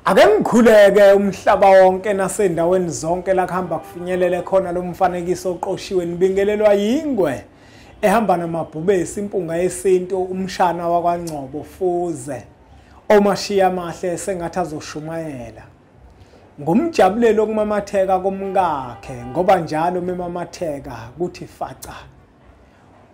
Ake ngikhuleke umhlaba wonke nasendaweni zonke la kuhamba kufinyelele khona lo mfanekiso oqoshiwe. Nibingelelwa yingwe ehamba namabhubesi, impunga yesintu, umshana wakwaNgcobo Fuze, omashiya amahle sengathi azoshumayela. Ngumjabulelo okumamatheka komkakhe, ngoba njalo memamatheka kuthi faca.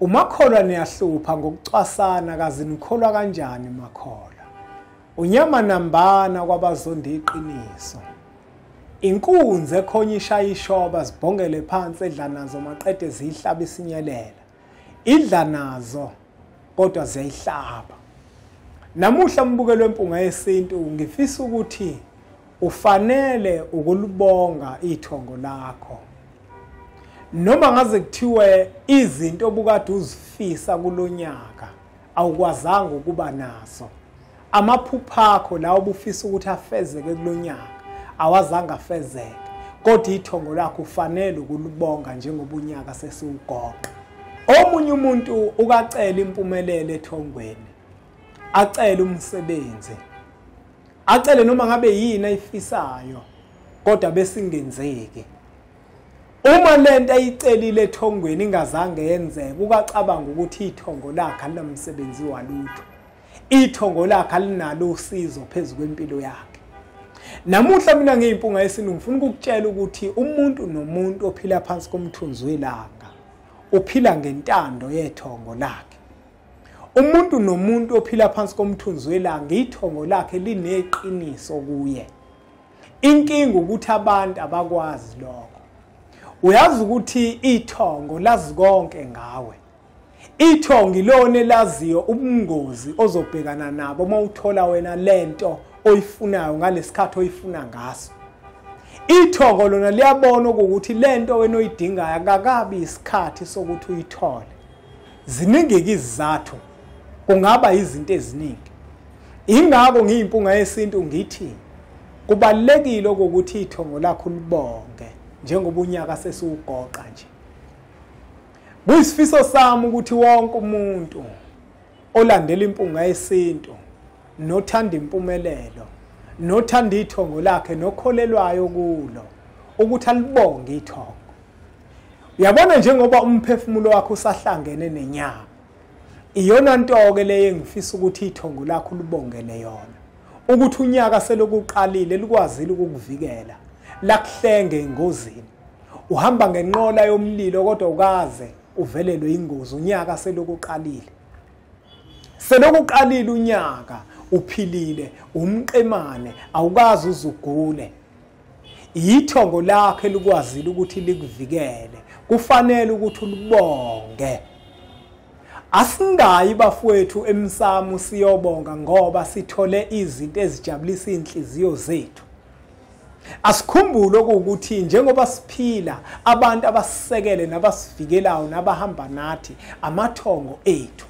Umakholwa niyahlupha ngokucwasana, kazi nikholwa kanjani makholwa? Unyama nambana kwabazonda iqiniso. Inkunzi ekhonya ishaya ishoba, zibhongele phansi edla nazo maqede ziyihlaba isinyelela. Idla nazo kodwa ziyayihlaba. Namuhla mbukelo wempunga yesintu, ngifisa ukuthi ufanele ukulibonga ithongo lakho. Noma ngaze kuthiwe izinto obukade uzifisa kulonyaka awukwazanga ukuba nazo, amaphupho akho lawo obufisa ukuthi afezeke kulonyaka awazange afezeke, kodwa ithongo lakho ufanele ukulibonga njengoba unyaka sesiwugoqa. Omunye umuntu ukacela impumelelo ethongweni, acele umsebenzi, acele noma ngabe yini ayifisayo, kodwa besingenzeki. Uma lento ayicelile ethongweni ingazange yenzeke, ukacabanga ukuthi ithongo lakhe alinamsebenzi walutho, ithongo lakhe alinalo usizo phezu kwempilo yakhe. Namuhla mina ngiyimpunga yesintu ngifuna ukukutshela ukuthi umuntu nomuntu ophila phansi komthunzi welanga uphila ngentando yethongo lakhe. Umuntu nomuntu ophila phansi komthunzi welanga, ithongo lakhe lineqiniso kuye. Inkinga ukuthi abantu abakwazi lokho. Uyazi ukuthi ithongo lazi konke ngawe. Ithongo ilona elaziyo ubungozi ozobhekana nabo uma uthola wena lento oyifunayo ngalesikhathi oyifuna ngaso. Ithongo lona liyabona ukuthi lento wena oyidingayo akakabi isikhathi sokuthi uyithole. Ziningi izizathu, kungaba izinto eziningi. Ingakho ngiyimpunga yesintu ngithi kubalulekile ukuthi ithongo lakho libonge njengoba unyaka sesiwugoqa nje. Kuyisifiso sami ukuthi wonke umuntu olandela impunga yesintu, nothanda impumelelo, nothanda ithongo lakhe, nokholelwayo kulo, ukuthi alibonge ithongo. Uyabona, njengoba umphefumulo wakho usahlangene nenyama, iyona nto-ke leyo engifisa ukuthi ithongo lakho libongele yona, ukuthi unyaka selokuqalile likwazile ukukuvikela, lakuhlenge engozini. Uhamba ngenqola yomlilo kodwa ukaze uvelelwe ingozi. Unyaka selokuqalile, selokuqalile unyaka, uphilile, umqemane, awukaze uzugule. Ithongo lakhe likwazile ukuthi likuvikele, kufanele ukuthi ulibonge. Asingayi bafowethu emsamo siyobonga ngoba sithole izinto ezijabulisa inhliziyo zethu. Asikhumbule ukuthi njengoba siphila, abantu abasisekele nabasivikelayo nabahamba nathi amathongo ethu.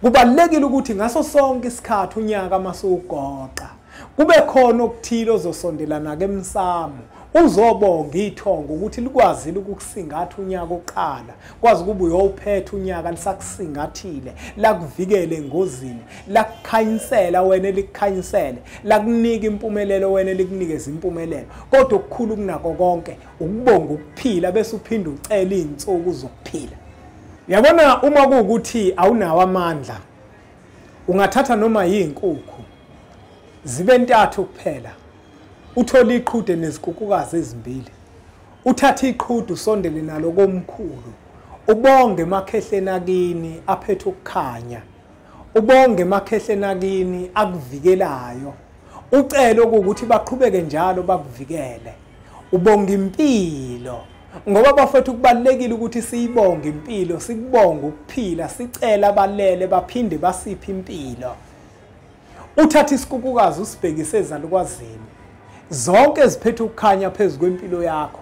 Kubalulekile ukuthi ngaso sonke isikhathi unyaka masugoqa kube khona okuthile ozosondelana ke emsamo, uzobonga ithongo ukuthi likwazile ukukusingatha unyaka oqala, kwazi ukuba uyowuphetha unyaka lisakusingathile, lakuvikele engozini, lakukhanyisela wena likukhanyisele, lakunika impumelelo wena likunikeza impumelelo. Kodwa okukhulu kunako konke ukubonga ukuphila, bese uphinda ucela izinsuku zokuphila. Uyabona, uma kuwukuthi awunawo amandla, ungathatha noma yinkukhu zibe ntathu kuphela, uthole iqhude nezikukukazi ezimbili, uthathe iqhude usondele nalo komkhulu, ubonge emakhehleni akini aphethe ukukhanya, ubonge emakhehleni akini akuvikelayo, ucele ukuthi baqhubeke njalo bakuvikele. Ubonga impilo, ngoba bafethu kubalulekile ukuthi siyibonge impilo, sikubonge ukuphila, sicela abalele baphinde basiphe impilo. Uthatha isikukukazi usibhekise ezalukwazini zonke eziphethe ukukhanya phezu kwempilo yakho,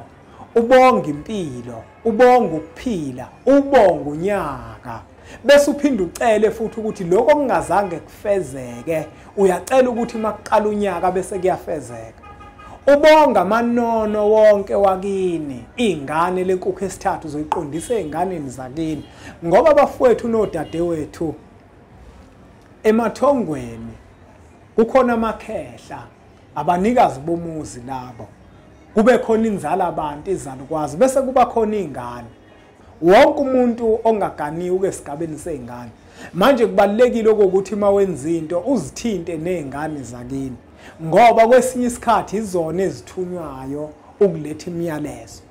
ubonge impilo, ubonge ukuphila, ubonge unyaka, bese uphinde ucele futhi ukuthi lokho okungazange kufezeke uyacela ukuthi makuqala unyaka bese kuyafezeka. Ubonga amanono wonke wakini, ingane lenkukhu esithathu uzoyiqondisa ezinganeni zakini, ngoba bafowethu nodadewethu emathongweni kukhona amakhehla Abanikazi bomuzi labo. Kube khona inzala abantu, izalukwazi, bese kuba khona izingane. Wonke umuntu ongaganiwe esigabeni sezingane. Manje kubalulekile ukuthi uma wenza into uzithinte nezingane zakini, ngoba kwesinye isikhathi izona ezithunywayo ukuletha imiyalezo.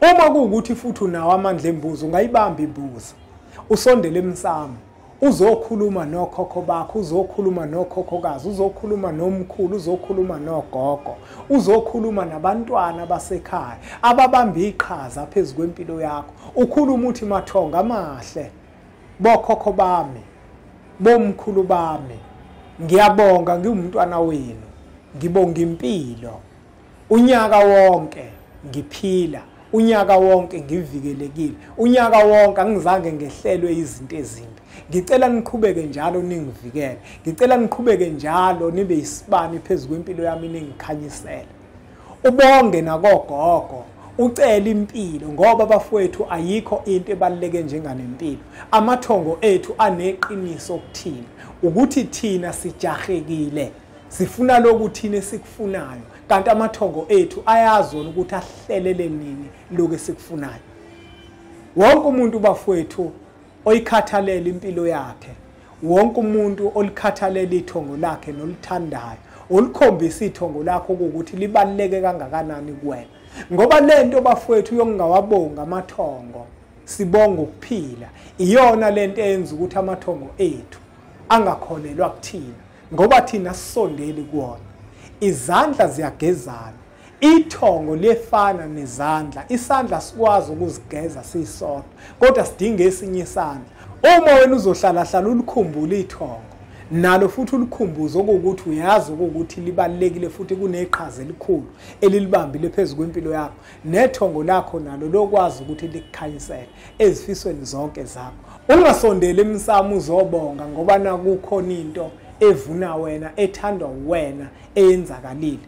Uma kuwukuthi futhi unawo amandla embuzi, ungayibamba imbuzi, usondele emsamo, uzokhuluma nokhokho bakho, uzokhuluma nokhokhokazi, uzokhuluma nomkhulu, uzokhuluma nogogo, uzokhuluma nabantwana basekhaya ababamba iqhaza phezu kwempilo yakho. Ukhuluma uthi mathonga amahle, bokhokho bami, bomkhulu bami, ngiyabonga ngiwumntwana wenu, ngibonga impilo. Unyaka wonke ngiphila, unyaka wonke ngivikelekile, unyaka wonke angizange ngehlelwe izinto ezimbi. Ngicela niqhubeke njalo ningivikele, ngicela niqhubeke njalo nibe isibani phezu kwempilo yami, ningikhanyisele. Ubonge nakogogo, ucele impilo, ngoba bafowethu ayikho into ebaluleke njenganempilo. Amathongo ethu aneqiniso kuthina ukuthi thina sijahekile, sifuna lokhu thina esikufunayo, kanti amathongo ethu ayazona ukuthi ahlelele nini lokhu esikufunayo. Wonke umuntu bafowethu oyikhathalela impilo yakhe, wonke umuntu olikhathalela ithongo lakhe nolithandayo, olikhombisa ithongo lakho ukuthi libaluleke kangakanani kuwena. Ngoba lento bafowethu yokungawabonga amathongo, sibonga ukuphila, iyona lento eyenza ukuthi amathongo ethu angakholelwa kuthina, ngoba thina sisondeli kuwona. Izandla ziyagezana, ithongo liyefana nezandla. Isandla sikwazi ukuzigeza sisodwa, kodwa sidinga esinye isandla. Uma wena uzohlala hlala ulikhumbule ithongo, nalo futhi ulikhumbuze ukuthi uyazi ukuthi libalulekile futhi kuneqhaza elikhulu elilibambile phezu kwempilo yakho, nethongo lakho nalo lokwazi ukuthi likukhanyisele ezifisweni zonke zakho. Ungasondeli emsamo uzobonga, ngoba nakukhona into evuna wena, ethandwa wena, eyenzakalile.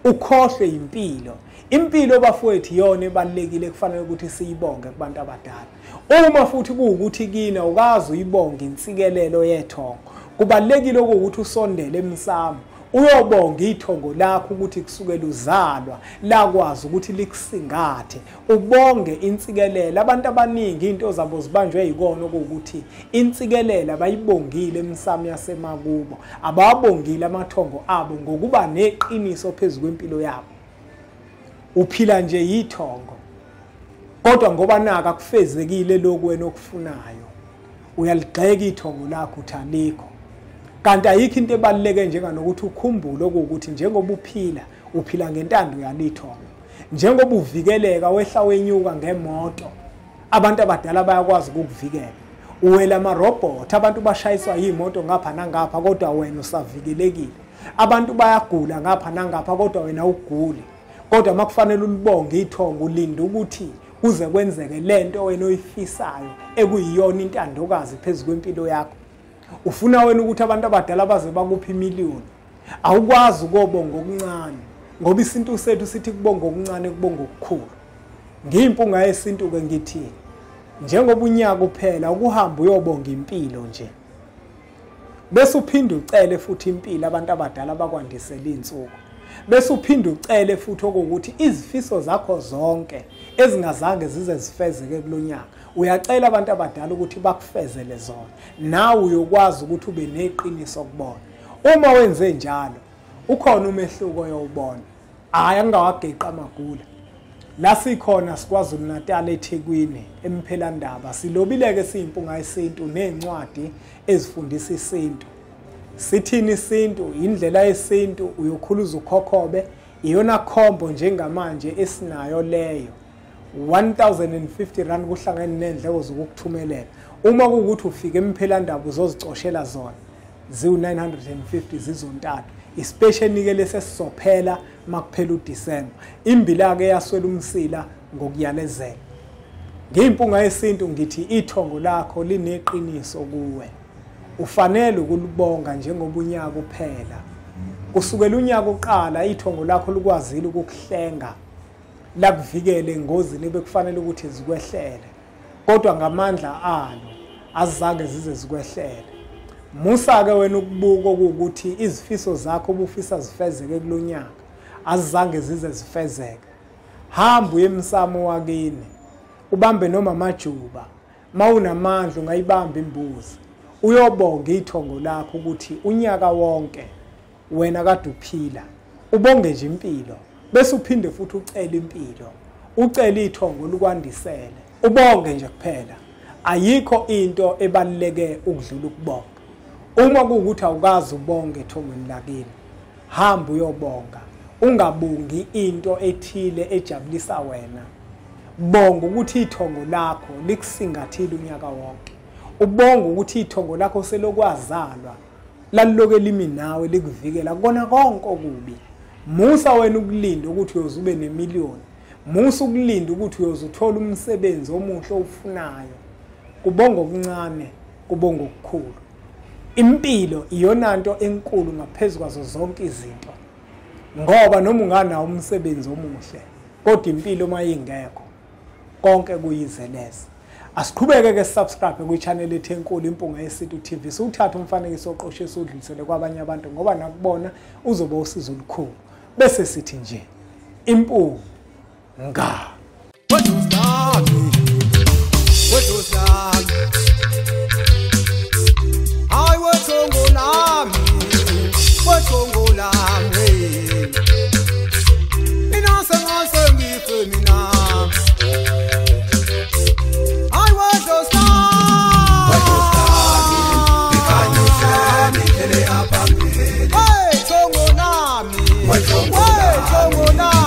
Ukhohlwe impilo. Impilo bafowethu iyona ebalulekile, kufanele ukuthi siyibonge kubantu abadala. Uma futhi kuwukuthi kina ukazi uyibonge insikelelo yethongo, kubalulekile ukuthi usondele emsamo uyobonga ithongo lakho ukuthi kusukela uzalwa lakwazi ukuthi likusingathe, ubonge insikelelo. Abantu abaningi into zabo zibanjwe yikona ukuthi insikelelo abayibongile emsamo yasemakubo, abawabongile amathongo abo ngokuba neqiniso phezu kwempilo yabo. Uphila nje yithongo, kodwa ngoba naka kufezekile lokhu wena okufunayo, uyaligxeka ithongo lakho uthi alikho. Kanti ayikho into ebaluleke njenganokuthi ukhumbule ukuthi njengoba uphila, uphila ngentando yalithongo. Njengoba uvikeleka wehla wenyuka ngemoto, abantu abadala bayakwazi ukukuvikela. Uwela amarobhothi, abantu bashayiswa yimoto ngapha nangapha, kodwa wena usavikelekile. Abantu bayagula ngapha nangapha, kodwa wena uguli. Kodwa makufanele ulibonge ithongo, ulinde ukuthi kuze kwenzeke lento wena oyifisayo ekuyiyona intandokazi phezu kwempilo yakho. Ufuna wena ukuthi abantu abadala baze bakuphi imiliyoni, awukwazi ukobonga okuncane, ngoba isintu sethu sithi kubonga okuncane kubonga okukhulu. Ngiyimpunga yesintu ke ngithi njengoba unyaka uphela, ukuhamba uyobonga impilo nje, bese uphinde ucele futhi impilo abantu abadala bakwandisele insuku, bese uphinde ucele futhi okuthi izifiso zakho zonke ezingazange zize zifezeke kulonyaka, uyacela abantu abadala ukuthi bakufezele zona, nawe uyokwazi ukuthi ube neqiniso kubona. Uma wenze njalo, ukhona umehluko oyowubona. Hhayi, angingawageqi amagula. La sikhona siKwaZulu Natal, eThekwini, eMphelandaba, silobile-ke siyimpunga yesintu ney'ncwadi ezifundisa isintu. Sithini isintu? Indlela yesintu uyokhuluza ukhokhobe, iyona khombo njengamanje esinayo leyo. 1050 rand kuhlangene nendleko zokukuthumelela. Uma kuwukuthi ufika eMphelandaba uzozicoshela zona, ziwu-950 zizontathu. Isipesheni-ke lesi esizophela makuphela uDisemba. Imbila-ke yaswela umsila ngokuyalezela. Ngiyimpunga yesintu ngithi ithongo lakho lineqiniso kuwe. Ufanele ukulibonga njengoba unyaka uphela. Kusukela unyaka uqala ithongo lakho likwazile ukukuhlenga, lakuvikele engozini ebekufanele ukuthi zikwehlele, kodwa ngamandla alo azange zize zikwehlele. Musa-ke wena ukubuka okuwukuthi izifiso zakho obufisa zifezeke kulonyaka azizange zize zifezeke. Hamba uye emsamo wakini, ubambe noma amajuba, mawunamandla ungayibamba imbuzi, uyobonga ithongo lakho ukuthi unyaka wonke wena kade uphila, ubonge nje impilo, bese uphinde futhi ucele impilo, ucele ithongo lukwandisele, ubonge nje kuphela. Ayikho into ebaluleke ukudlula ukubonga. Uma kuwukuthi awukazi ubonge ethongweni lakini, hamba uyobonga. Ungabongi into ethile ejabulisa wena. Bonga ukuthi ithongo lakho likusingathile unyaka wonke. Ubonga ukuthi ithongo lakho selokwazalwa, laliloke limi nawe likuvikela kona konke okubi. Musa wena ukulinda ukuthi uyoze ube nemiliyoni. Musa ukulinda ukuthi uyoze uthole umsebenzi omuhle owufunayo. Kubonga okuncane, kubonga okukhulu. Impilo iyona nto enkulu ngaphezu kwazo zonke izinto. Ngoba noma unganawo umsebenzi omuhle, kodwa impilo mayingekho, konke kuyizeleze. Asiqhubeke ke subscribe kwi-channel ethu enkulu Impunga Yesintu TV. Siwuthathe umfanekiso oqoshe siwudlulisele kwabanye abantu ngoba nakubona uzoba usizo olukhulu. Bese sithi nje impunga. Hey, Tongo Nami.